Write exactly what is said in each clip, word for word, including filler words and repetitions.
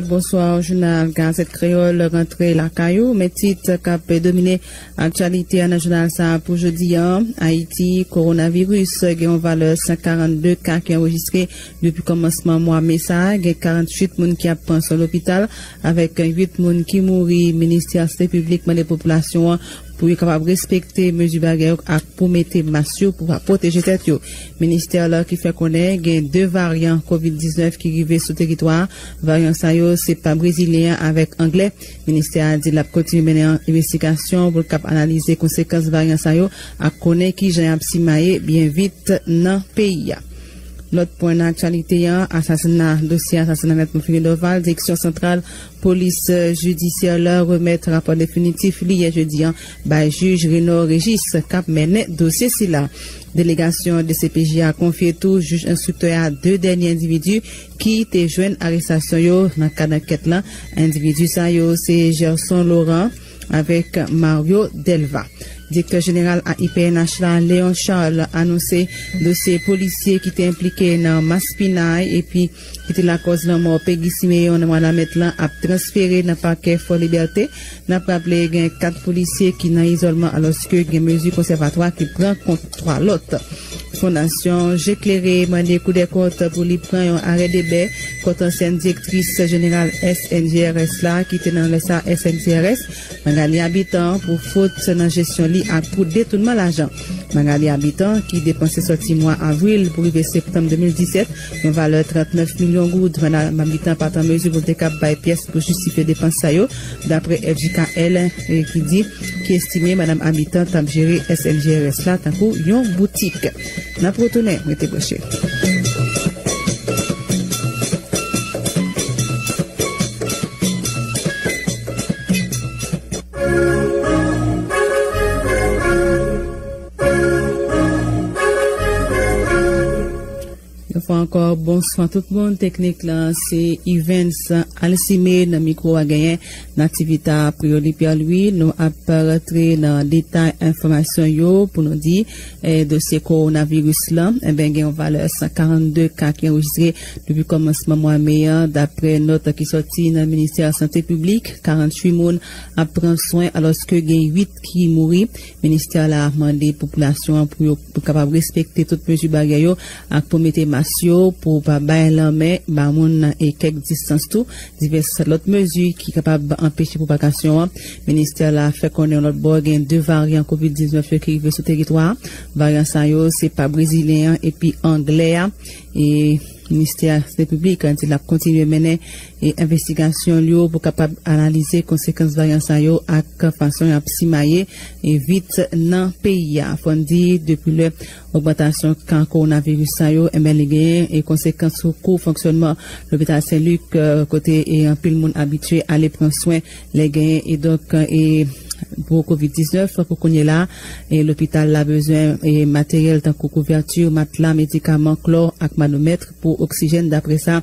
Bonswa, jounal Gazèt Kreyòl rantre lakay ou, men tit k ap domine aktyalite a nan jounal sa a pou jodi a. Ayiti, kowonaviris gen yon valè san karannde ka ki anrejistre depi kòmansman mwa me sa a. Gen karanntuit moun ki ap pran swen lopital, avèk uit moun ki mouri. Ministè Sante Piblik mande popilasyon an pou yo kapab respekte mezi baryè yo ak pou mete mas yo pou pwoteje tèt yo. Ministè la ki fè konnen gen de varyan kovid diznèf ki rive sou teritwa a. Varyan sa yo se pa brezilyen an avèk anglè. Ministè a di l ap kontinye mennen envestigasyon pou l kab analize konsekans varyan sa yo ak konnen kijan y ap simaye byen vit nan peyi a. Lòt pwen nan aktyalite an, asasina, dosye asasina Mèt Monferrier Dorval, Direksyon Santral Polis Jidisyè la remèt rapò definitif li yè jedi a bay jij Renor Régis k ap mennen dosye sila. Delegasyon D C P J a konfye tou jij enstriktè a de dènye endividi ki te jwenn arestasyon yo nan kad ankèt lan. Endividi sa yo se Gerson Laurent avèk Mario Delva. Direktè jeneral A I P N H la, Léon Charles, anonse dosye polisye ki te enplike nan maspinay epi ki te lakòz lanmò Peggy Siméon nan mwa damèt lan ap transfere nan pakè Fò Libète. N ap raple gen kat polisye ki nan izòlman alòske gen mezi konsèvatwa ki pran kont twa lòt. Fondasyon Je Klere mande Koudèkont pou li pran yon arè debè kont ansyen direktris jeneral S N G R S la ki te nan lè sa S N C R S, Magali Habitant, pou fot nan jesyon li ak pou detounman lajan. Magali Habitant, ki depanse sòti mwa avril pou rive septanm de mil disèt, yon valè trannèf milyon goud. Madanm Habitant pa t an mezi pou l te kab bay pyès pou jistifye depans sa yo, dapre F J K L, eh, ki di, ki estime Madanm Habitant t ap jere S N G R S la tankou yon boutik. N ap retounen, rete branche. Yon fwa ankò, bonswa tout moun. Teknik lan se Evans Alcime, nan mikwo a genyen Nativita Prioli Pierre Louis. Nou ap rantre nan detay enfòmasyon yo pou nou di, eh, dosye kowonaviris lan, enben, gen yon valè san karannde ka ki anrejistre depi kòmansman mwa me an, dapre nòt ki sòti nan Ministè Sante Piblik. Karanntuit moun ap pran swen, alòske gen uit ki mouri. Ministè la mande popilasyon an pou yo pou kapab respekte tout mezi baryè yo ak pou mete mas yo, pou pa bay lanmen ba moun nan e kèk distans tou. Divès lòt mezi ki kapab anpeche pwopagasyon an. Ministè la fè konnen yon lòt bò gen de varyan kovid diznèf yo ki rive sou teritwa a. Varyan sa yo se pa brezilyen an epi anglè a. E Ministè Sante Piblik an di l ap kontinye mennen e envestigasyon l yo pou kapab analize konsekans varyan sa yo ak fason y ap simaye e vit nan peyi a. Fò n di, depi lè ogmantasyon ka kowonaviris sa yo, enben, li genyen e konsekans sou kou fonksyònman lopital Sen Lik, eh, kote e anpil moun abitye ale pran swen lè genyen e donk e gwo kovid diznèf. Pou kounye la, e lopital la bezwen e materyèl tankou kouvèti, matla, medikaman, klò ak manomèt pou oksijèn, dapre sa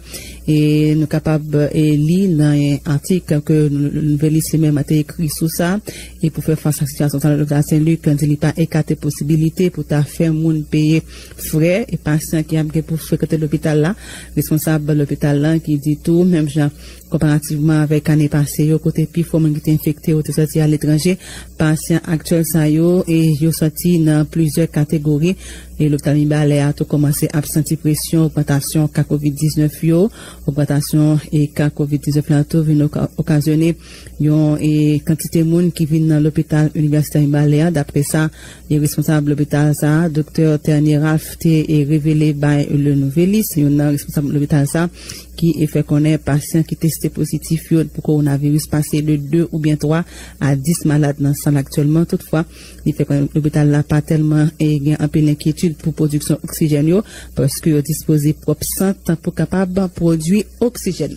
e nou kapab e li nan en atik ke Nouvelis li menm te ekri sou sa. E pou fè fas ak sitiyasyon sa, lopital Sen Lik di li pa ekate posibilite pou ta fè moun peye frè e pasyan ki ap gen pou frekante lopital la. Responsab lopital la ki di tou, menm jan konparativman avèk ane pase yo, kote pifò moun ki te enfekte yo te sòti aletranje, pasyan aktyèl sa yo e yo sòti nan plizyè kategori. E lopital Mibalè a tou kòmanse ap santi presyon ogmantasyon ka kovid diznèf yo. Ogmantasyon e ka kovid diznèf la tou vin oka- okazyone yon e kantite moun ki vin nan lopital inivèsitè Mibalè a, dapre sa e responsab lopital sa a, doktè Ternier Ralph, te e revele bay Le Nouvelis, youn nan responsab lopital sa a, ki e fè konnen pasyan ki teste pozitif yo pou kowonaviris pase de de oubyen twa a dis malad nan sal aktyèlman. Toutfwa, li fè konnen lopital la pa tèlman e gen anpil enkyetid pou pwodiksyon oksijèn yo, paske yo dispoze pwòp sant pou kapab pwodui oksijèn.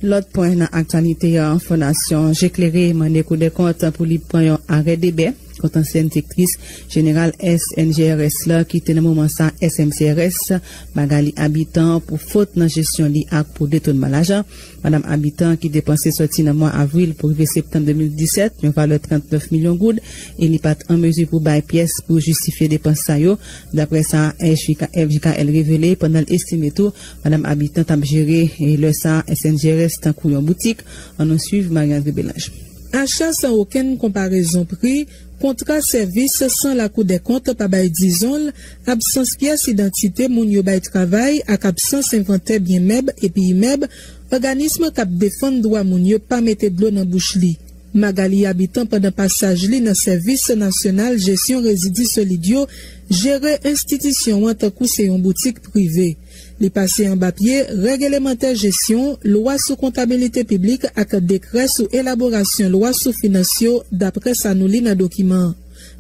Lòt pwen nan aktyalite an, Fondasyon Je Klere mande Koudèkont pou li pran yon arè debè kont ansyen direktris jeneral S N G R S la, ki te nan moman sa S M C R S, Magali Habitant, pou fot nan jesyon li ak pou detounman lajan. Madam Habitant, ki depanse soti nan mwa avril pou rive septanm de mil disèt, yon valè trannèf milyon goud, e li pa t an mezi pou bay pyès pou jistifye depans sa yo, dapre sa F J K, F J K L revele, pandan l estime tou Madam Habitant t ap jere, e lè sa, S N G R S tankou yon boutik. Ann nou swiv Marie André Belange. Acha san okenn konparezon pri, kontra sèvis san Lakou dèkont pa bay dizon l, absans pyès idantite moun yo bay travay ak absans envantè byen mèb epi imèb, òganism k ap defann dwa moun yo pa mete dlo nan bouch li. Magali Habitant, pandan pasaj li nan Sèvis Nasyonal Jesyon Rezidi Solid yo, jere enstitisyon an tankou se yon boutik prive. Li pase anba pye règ elemantè jesyon, lwa sou kontabilite piblik ak dekrè sou elaborasyon lwa sou finans yo, dapre sa nou li nan dokiman an.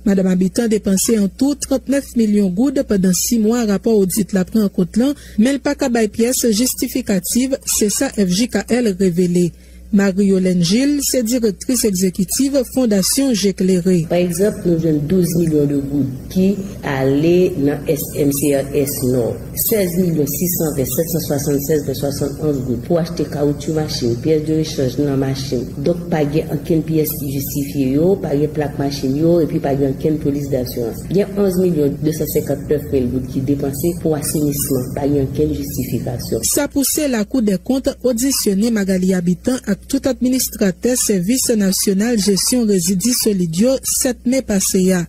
Madam Habitant depanse an tou trannèf milyon goud pandan sis mwa rapò odit la pran an kont lan, men l pa ka bay pyès jistifikativ, se sa F J K L revele. Marie Yolène Gilles se direktris egzekitiv Fondasyon Je Klere. Pa egzanp, nou jwenn douz milyon de goud ki ale nan S M C R S Nò, sèz milyon sis san ven sèt san swasannsèz ven swasann onz goud pou achte kawoutchou machin, pyès de rechanj nan machin. Donk, pa gen ankenn pyès ki jistifye yo, pa gen plak machin yo, epi pa gen ankenn polis dasirans. Gen onz milyon de san senkantnèf mil goud ki depanse pou asenisman, pa gen ankenn jistifikasyon. Sa pouse Lakou dèkont odisyone Magali Habitant ak tout administratè Sèvis Nasyonal Jesyon Rezidi Solid yo sèt me pase a.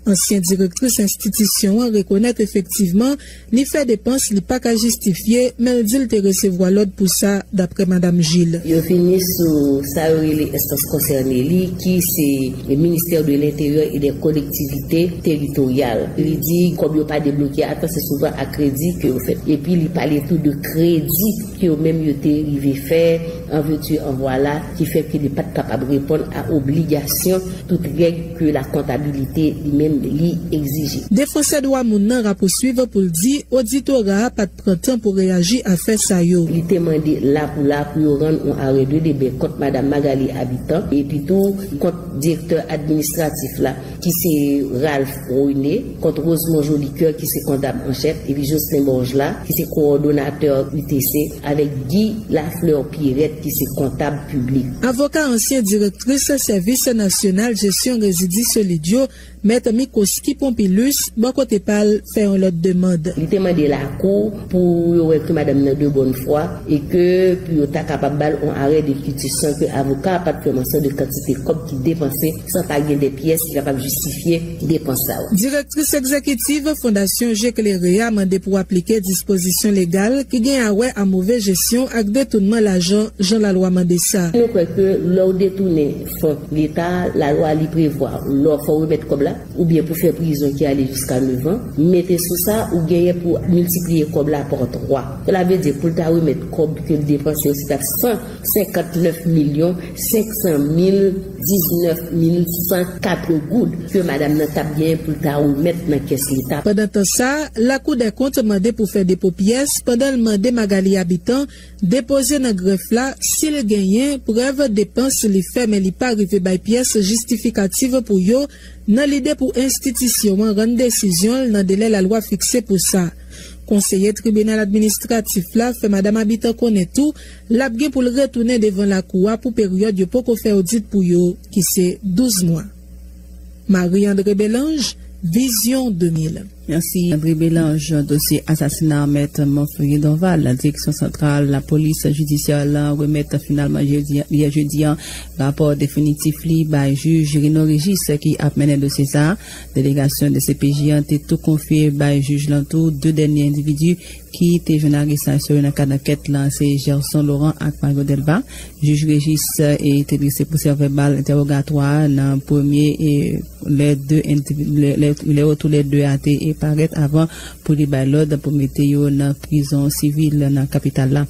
Ansyen direktris enstitisyon an rekonèt efektivman li fè depans li pa ka jistifye, men l di l te resevwa lòd pou sa, dapre Madam Gilles. Yo vini sou sa yo rele enstans konsène li, ki se Ministère de l'Intérieur et des Collectivités Territoriales. Li di kòb yo pa debloke a tan, se souvan a kredi ke yo fèt. Epi li pale tou de kredi ke yo menm yo te rive fè an vèti an vwala, ki fè ke li pa t kapab reponn a obligasyon tout règ ke la kontabilite li menm li egzije. Defansè dwa moun nan rapousuiv pou l di oditora a pa t pran tan pou reyaji afè sa yo. Li te mande la pou la pou yo rann yon arè de debè kont Madam Magali Habitant, epi tou kont direktè administratif la, ki se Ralph René, kont Rosemond Jolicoeur, ki se kontab an chèf, epi Jocelyn Borgela, ki se kowòdonatè U T C, avèk Guy Lafleur Pierrette, ki se kontab piblik. Avoka ansyen direktris Sèvis Nasyonal Jesyon Rezidi Solid yo, Mèt Mickoski Pompilus, bò kote pa l, fè yon lòt demann. Li te mande lakou pou yo wè ke madanm nan de bòn fwa e ke pou yo ta kapab ba l yon arè de kiti san ke avoka a pa t fè mansyon de kantite kòb ki depanse san pa gen de pyès ki kapab jistifye depans sa yo. Direktris egzekitiv Fondasyon Je Klere a mande pou aplike dispozisyon legal ki gen a wè a move jesyon ak detounman lajan, jan lalwa mande sa. Nou kwè ke lè w detounen fon Leta, lalwa li prevwa lè w fè w remèt kòb la, oubyen pou fè prizon ki ale jiska nèf an. Mete sou sa, ou genyen pou miltipliye kòb la pa twa. Sela vle di, pou l ta remèt kòb ke l depanse yo, se t ap san senkantnèf milyon senk san mil diznèf mil san kat goud ke madanm nan t ap genyen pou l ta remèt nan kès Leta. Pandan tan sa, Lakou dè Kont mande pou fè depo pyès pandan l mande Magali Habitant depoze nan grèf la, si l genyen, prèv depans li fè men li pa rive bay pyès jistifikatif pou yo, nan lide pou enstitisyon an rann desizyon l nan delè lalwa fikse pou sa. Konseye tribinal administratif la fè madanm Habitant konnen tou, l ap gen pou l retounen devan lakou a pou peryòd yo poko fè odit pou yo, ki se douz mwa. Marie André Belange, Vizyon de mil. Mèsi, André Belange. Dosye asasina Mèt Monferrier Dorval, direksyon santral lapolis jidisyè lan remèt finalman jedi, yè jedi an rapò definitif li bay jij Reno Régis ki ap mennen dosye sa a. Delegasyon D C P J an te tou konfye bay jij lan tou de dènye endividi ki te jwenn arestasyon yo nan kad ankèt lan, se Gerson Laurent ak Mario Delva. Jij Régis, e, te drese pwosè vèbal entèwogatwa a nan premye, e, lè de endivi-, lè, lè, lè yo toulède a te, e, parèt avan pou li bay lòd pou mete yo nan prizon sivil nan kapital la.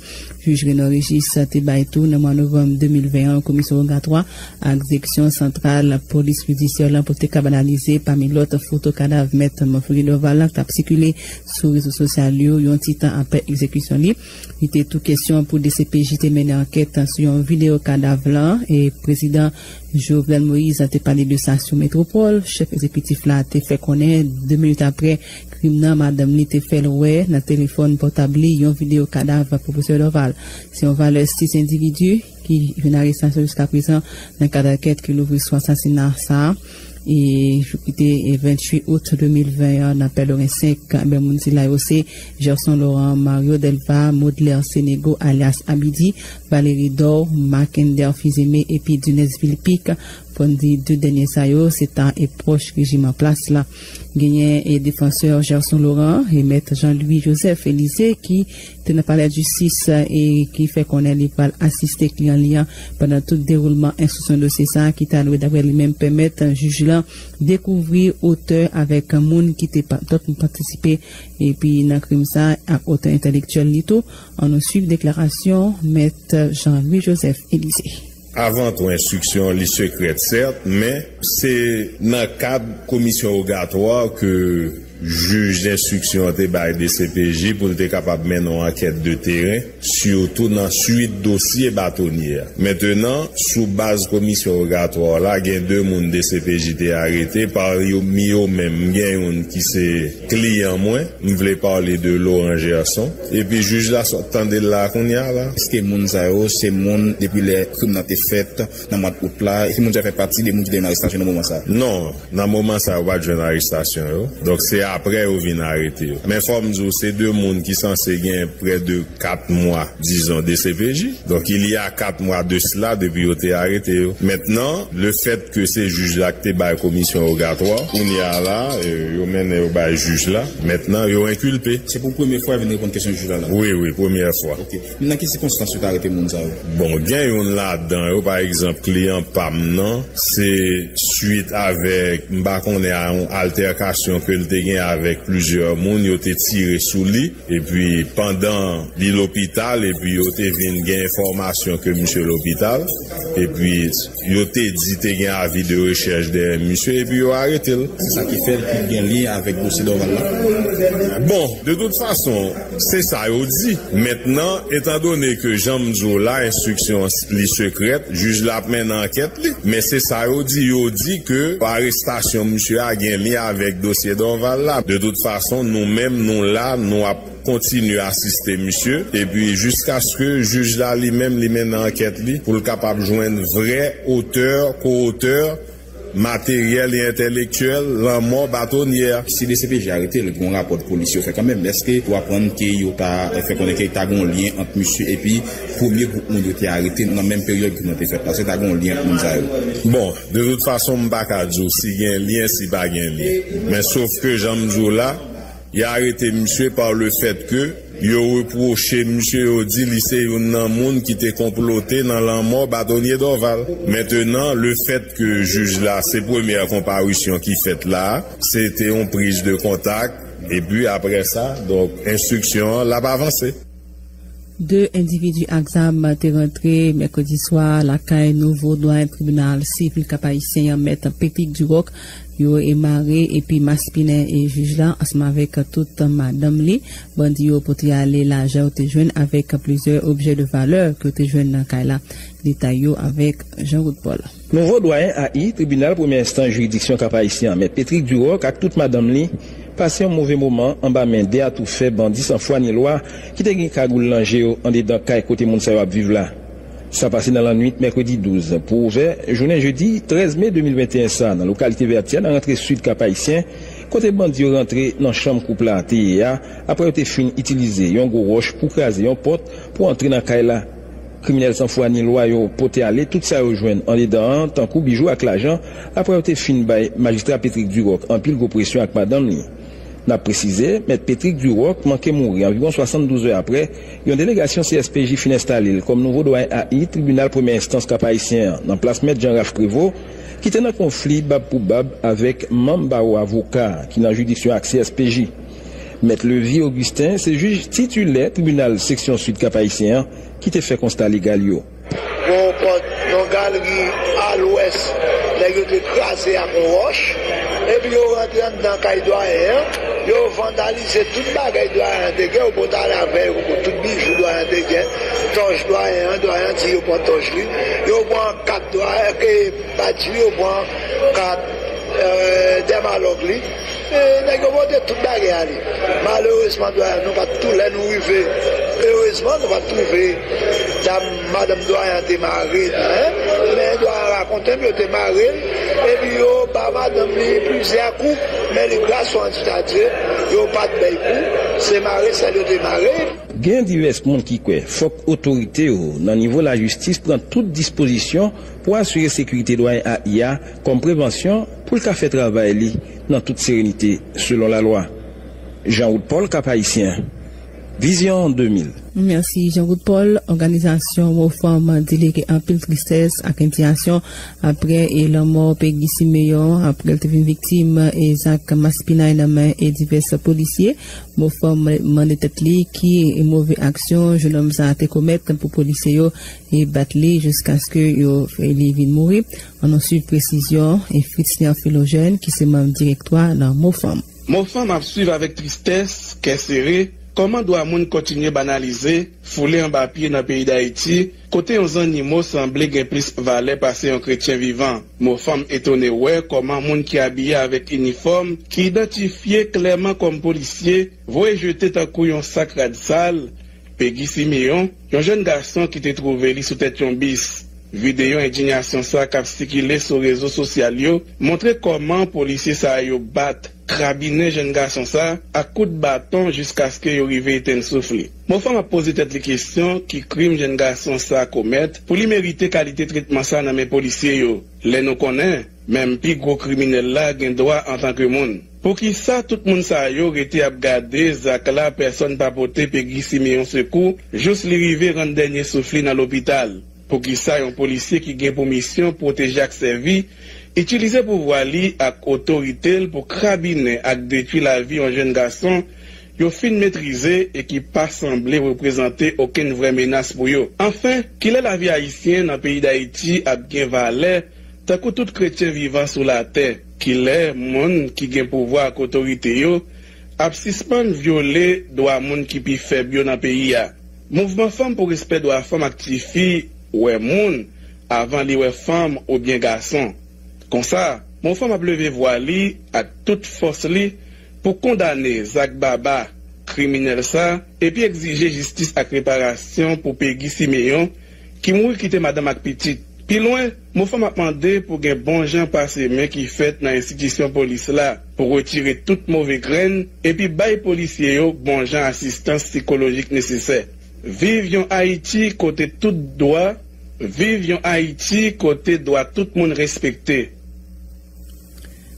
Jij Renan Régis te bay tou nan mwa novanm de mil ven an yon komisyon wogatwa ak Direksyon Santral Polis Jidisyè la pou te kab analize pami lòt foto kadav Mèt Manfredi Dorval la k t ap sikile sou rezo sosyal yo yon ti tan apre egzekisyon li. Li te tou kesyon pou D C P J te mennen ankèt sou yon videyo kadav lan e prezidan Jovenel Moïse te pale de sa sou Metropole. Chèf egzekitif la te fè konnen de minit apre krim nan, madanm li te fè l wè nan telefòn pòtab li yon videyo kadav Pwofesè Dorval. Se yon valè sis endividi ki jwenn arestasyon jiskaprezan nan kad ankèt ki louvri sou asasina sa a. E jou ki te venntuit out de mil ven an nan Pèlerin senk, ebyen, moun sila yo se Gerson Laurent, Mario Delva, Modler Senego alyas Abidi, Valery Dor, Markender Fizeme epi Dunès Vilpique. Fò n di de dènye sa yo se ta e pwòch rejim an plas la. Genyen e defansè Gerson Laurent e mèt Jean Louis Joseph Elysée ki te nan palè jistis e ki fè konnen li pral asiste kliyan li an pandan tout dewoulman enstriksyon dosye sa a ki ta dwe, daprè li menm, pèmèt jij lan dekouvri otè avèk moun ki te pa- dòt moun patisipe epi nan krim sa a ak otè entèlektyèl li tou. Ann nou swiv deklarasyon mèt Jean Louis Joseph Elysée. Avan tou, enstriksyon an li sekrè, sèt, men se nan kad komisyon wogatwa ke jij enstriksyon an te bay D C P J pou l te kapab mennen yon ankèt de teren, sitou nan swit dosye batonye a. Mentenan, sou baz komisyon wogatwa la, gen de moun D C P J te arete, pami yo menm, gen youn ki se kliyan mwen, m vle pale de Laurent Gerson. Epi jij la sot tande l la kounye a la. Èske moun sa yo se moun depi lè krim nan te fèt nan mwa out la? Èske moun sa yo fè pati de moun ki te jwenn arestasyon nan moman sa a? Non, nan moman sa a yo pa t jwenn arestasyon yo. Donk se apre yo vin arete yo. Men fò m di w, se de moun ki sanse gen prè de kat mwa, dizon, de C P J. Donk il y a kat mwa de sila depi yo te arete yo. Mentnan, le fèt ke se jij la ki te bay komisyon wogatwa, kounye a la, e, yo mennen yo bay jij la. Mentnan, yo enkilpe. Se pou premye fwa yo vin reponn kesyon jij la la? Wi, wi, premyè fwa. Ok. Men nan ki sikonstans yo ta arete moun sa yo? Bon, gen youn ladan yo, pa egzanp, kliyan pa m nan, se swit avèk, m pa konnen, a yon altèkasyon ke l te gen avèk plizyè moun, yo te tire sou li. Epi pandan li lopital, epi yo te vin gen enfòmasyon ke misye lopital, epi yo te di te gen avi de rechèch dèyè misye, epi yo arete l. Se sa ki fè l pi gen lyen avèk dosye Dorval la? Bon, de tout fason, se sa yo di. Mentnan, etandone ke jan m di w la, enstriksyon an li sekrèt, jij la ap mennen ankèt li. Men se sa yo di, yo di ke arestasyon misye a gen lyen avèk dosye Dorval la. De tout fason, nou menm, nou la, nou ap kontinye asiste misye, epi jiskaske jij la li menm li mennen ankèt li pou l kapab jwenn vrè otè, ko-otè materyèl e entèlektyèl lanmò batonye a. Si D C P J arete l, gen yon rapò polis yo fè kanmenm. Èske ou aprann ke yo ta fè konnen ke ta gen yon lyen ant misye epi premye gwoup moun yo te arete nan menm peryòd krim nan te fèt la? Èske ta gen yon lyen ant moun sa yo? Bon, de tout fason, m pa ka di w si gen lyen, si pa gen lyen. Men sof ke jan m di w la, y arete misye pa le fèt ke yo repwoche misye, yo di li se youn nan moun ki te konplote nan lanmò batonye Dorval. Mentenan, le fèt ke jij la, se premyè konparisyon ki fèt la, se te yon priz de kontak, epi apre sa, donk, enstriksyon an, l ap avanse. De endividi ak zam te rantre mèkredi swa lakay nouvo dwayen tribinal sivil Kap Ayisyen an, mèt Patrick Duroc. Yo e mare epi maspinen e jij la ansanm avèk tout madanm li. Bandi yo pote ale lajan yo te jwenn avèk plizyè objè de valè ke yo te jwenn nan kay la. Detay yo avèk Jean Roodpol. Nouvo dwayen A I, Tribinal Premyè Enstans Jiridiksyon Kap Ayisyen an, mèt Patrick Duroc ak tout madanm li, pase yon move moman anba men de atoufè bandi san fwa ni lwa ki te gen kagoul nan je yo andedan kay kote moun sa yo ap viv la. Sa pase nan lannwit mèkredi douz pou ouvè jounen jedi trèz me de mil venteyen sa a nan lokalite Vètyè nan rantre sid Kap Ayisyen, kote bandi yo rantre nan chanm koup la te ye a, apre yo te fin itilize yon gwo wòch pou kraze yon pòt pou antre nan kay la. Kriminèl san fwa ni lwa yo pote ale tout sa yo jwenn andedan an, tankou bijou ak lajan, apre yo te fin bay majistra Patrick Duroc anpil gwo presyon ak madanm li. N ap presize, Mèt Patrick Duroc manke mouri anviwon swasanndouz è apre yon delegasyon C S P J fin enstale l kòm nouvo dwayen A I Tribinal Premyè Enstans Kap Ayisyen an, nan plas Mèt Jean Ralph Prévost, ki te nan konfli bab pou bab avèk manm bawo avoka ki nan jiridiksyon ak C S P J. Mèt Levy Augustin se jij titilè Tribinal Seksyon Sid Kap Ayisyen an ki te fè konsta legal yo. Gon pòt, yon galri a lwès, nèg yo te kraze ak yon wòch, epi yo rantre anndan kay dwayen an, yo vandalize tout bagay dwayen an te gen, yo pote al avè yo, tout bijou dwayen an te gen, tòch dwayen an, dwayen an di yo pran tòch li, yo pran kat dwayen, ke badj li, yo pran kat, euh, dèmalòg li. E, nèg yo pote tout bagay ale. Malerezman, dwayen, nou pa t tou, lè nou rive, erezman, nou pa t twouve dam, madanm dwayen an te mare, non, en. Men dwayen rakonte m, yo te mare l, epi yo ba madanm li plizyè kou, men li, gras o anditadye, yo pa t bay kou, se mare sèl yo te mare. Gen divès moun ki kwè fòk otorite yo nan nivo lajistis pran tout dispozisyon pou asire sekirite dwayen A I a kòm prevansyon pou l ka fè travay li nan tout serenite, selon lalwa. Jean Wood Paul, Kap Ayisyen, Vizyon de mil. Mèsi, Jean Wood Paul. Òganizasyon MoFanm delege anpil tristès ak endiyasyon apre e lanmò Peggy Siméon, apre l te vin viktim e zak maspinay nan men e divès polisye. MoFanm mande tèt li ki move aksyon jennonm sa a te komèt pou polisye yo e bat li jiskaske yo fè li vin mouri. Ann nou swiv presizyon e Fritzner Philogène, ki se manm direktwa nan MoFanm. MoFanm ap swiv avèk tristès, kè sere, kòman dwa moun kontinye banalize, foule anba pye nan peyi Dayiti, kote yon zannimo sanble gen plis valè pase yon kretyen vivan. MoFanm etone wè kòman moun ki abiye avèk inifòm, ki idantifye klèman kòm polisye, voye jete tankou yon sak rad sal, Peggy Siméon, yon jèn gason ki te twouve li sou tèt yon bis. Videyo endiyasyon sa k ap sikile sou rezo sosyal yo montre kòman polisye sa yo bat, krabinen jèn gason sa ak kout baton jiskaske yo rive etenn souf li. MoFanm ap poze tèt li kesyon, ki krim jèn gason sa komèt pou li merite kalite tretman sa nan men polisye yo? Lè nou konnen, menm pi gwo kriminèl la gen dwa antanke moun. Poukisa tout moun sa yo rete ap gade zak la, pèsonn pa pote Peggy Siméon sekou jous li rive rann dènye souf li nan lopital? Poukisa yon polisye ki gen pou misyon pwoteje ak sèvi, itilize pouvwa li ak otorite l pou krabinen ak detwi lavi yon jèn gason yo fin metrize e ki pa sanble reprezante okenn vrè menas pou yo? Anfen, kilè lavi ayisyen nan peyi Dayiti ap gen valè tankou tout kretyen vivan sou latè? Kilè moun ki gen pouvwa ak otorite yo ap sispann vyole dwa moun ki pi fèb yo nan peyi a? Mouvman Fanm pou respè dwa fanm ak tifi wè moun avan li wè fanm oubyen gason. Konsa, MoFanm ap leve vwa li ak tout fòs li pou kondane zak baba, kriminèl sa, epi egzije jistis ak reparasyon pou Peggy Siméon, ki mouri kite madanm ak pitit. Pi lwen, MoFanm ap mande pou gen bon jan pase men ki fèt nan enstitisyon polis la, pou retire tout move grenn, epi bay polisye yo bon jan asistans sikolojik nesesè. Viv yon Ayiti kote tout dwa, viv yon Ayiti kote dwa tout moun respekte.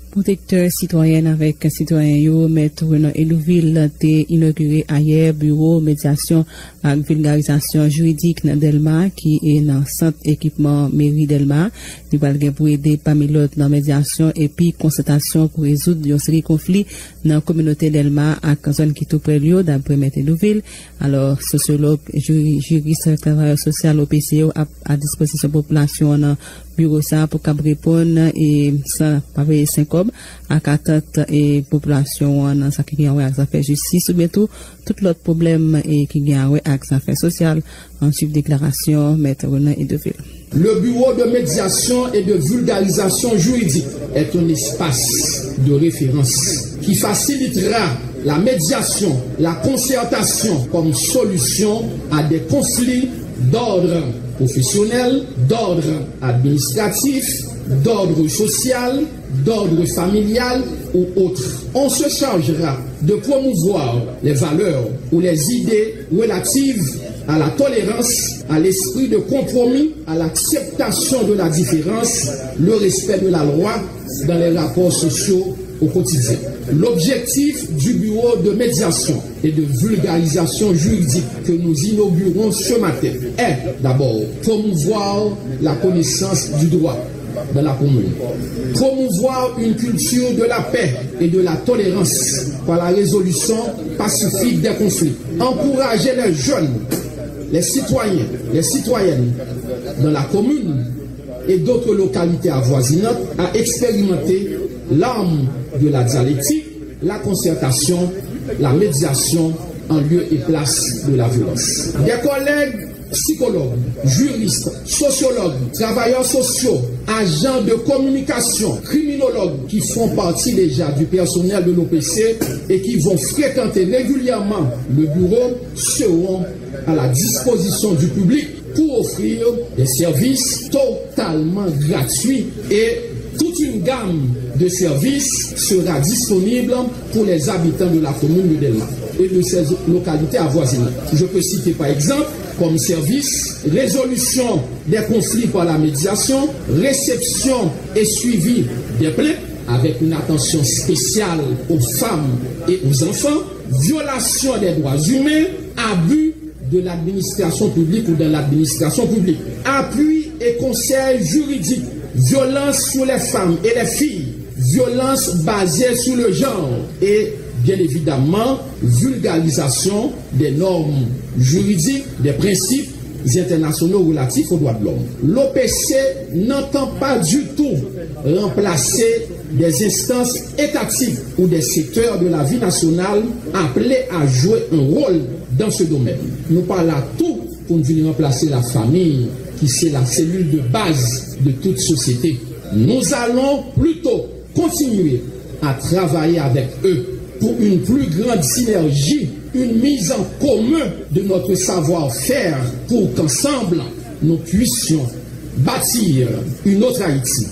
Pwotektè sitwayèn avèk sitwayen yo, Mèt Renan Hédouville, te inogire ayè biwo medyasyon ak vilgarizasyon jiridik nan Dèlma, ki e nan sant ekipman meri Dèlma. Li pral gen pou ede, pami lòt, nan medyasyon epi konsètasyon pou rezoud yon seri konfli nan kominote Dèlma ak zòn ki tou prè l yo, daprè Mèt Hédouville. Alò, sosyològ, jiri-, jiris ak travayè sosyal O P C yo ap a dispozisyon popilasyon an nan biwo sa a pou kab reponn e san pa peye senkòb ak atant e popilasyon an nan sa ki gen a wè ak zafè jistis oubyen tou tout lòt pwoblèm e ki gen a wè ak zafè sosyal. Ann swiv deklarasyon Mèt Renan Hédouville. Le Bureau de médiation et de vulgarisation juridique est un espace de référence qui facilitera la médiation, la concertation comme solution à des conflits d'ordre professionnel, d'ordre administratif, d'ordre social, d'ordre familial ou autre. On se chargera de promouvoir les valeurs ou les idées relatives à la tolérance, à l'esprit de compromis, à l'acceptation de la différence, le respect de la loi dans les rapports sociaux au quotidien. L'objectif du bureau de médiation et de vulgarisation juridique que nous inaugurons ce matin est d'abord promouvoir la connaissance du droit dans la commune, promouvoir une culture de la paix et de la tolérance par la résolution pacifique des conflits, encourager les jeunes, les citoyens, les citoyennes dans la commune et d'autres localités avoisinantes à expérimenter l'arme de la dialectique, la concertation, la médiation en lieu et place de la violence. Des collègues psychologues, juristes, sociologues, travailleurs sociaux, agents de communication, criminologues qui font partie déjà du personnel de l'O P C et qui vont fréquenter régulièrement le bureau seront à la disposition du public pour offrir des services totalement gratuits et toute une gamme de services sera disponible pour les habitants de la commune de Delma et de ses localités avoisinantes. Je peux citer par exemple comme service résolution des conflits par la médiation, réception et suivi des plaintes avec une attention spéciale aux femmes et aux enfants, violation des droits humains, abus de l'administration publique ou dans l'administration publique, appui et conseil juridique, violence sur les femmes et les filles, violence basée sur le genre et, bien évidemment, vulgarisation des normes juridiques, des principes internationaux relatifs aux droits de l'homme. L'O P C n'entend pas du tout remplacer des instances étatiques ou des secteurs de la vie nationale appelés à jouer un rôle dans ce domaine. Nou pa la tou pou n vin ranplase lafanmi, ki se la selil de baz de tout sosyete. Nous allons plutôt continuer à travailler avec eux pour une plus grande synergie, une mise en commun de notre savoir-faire pour qu'ensemble, nous puissions bâtir une autre Haïti.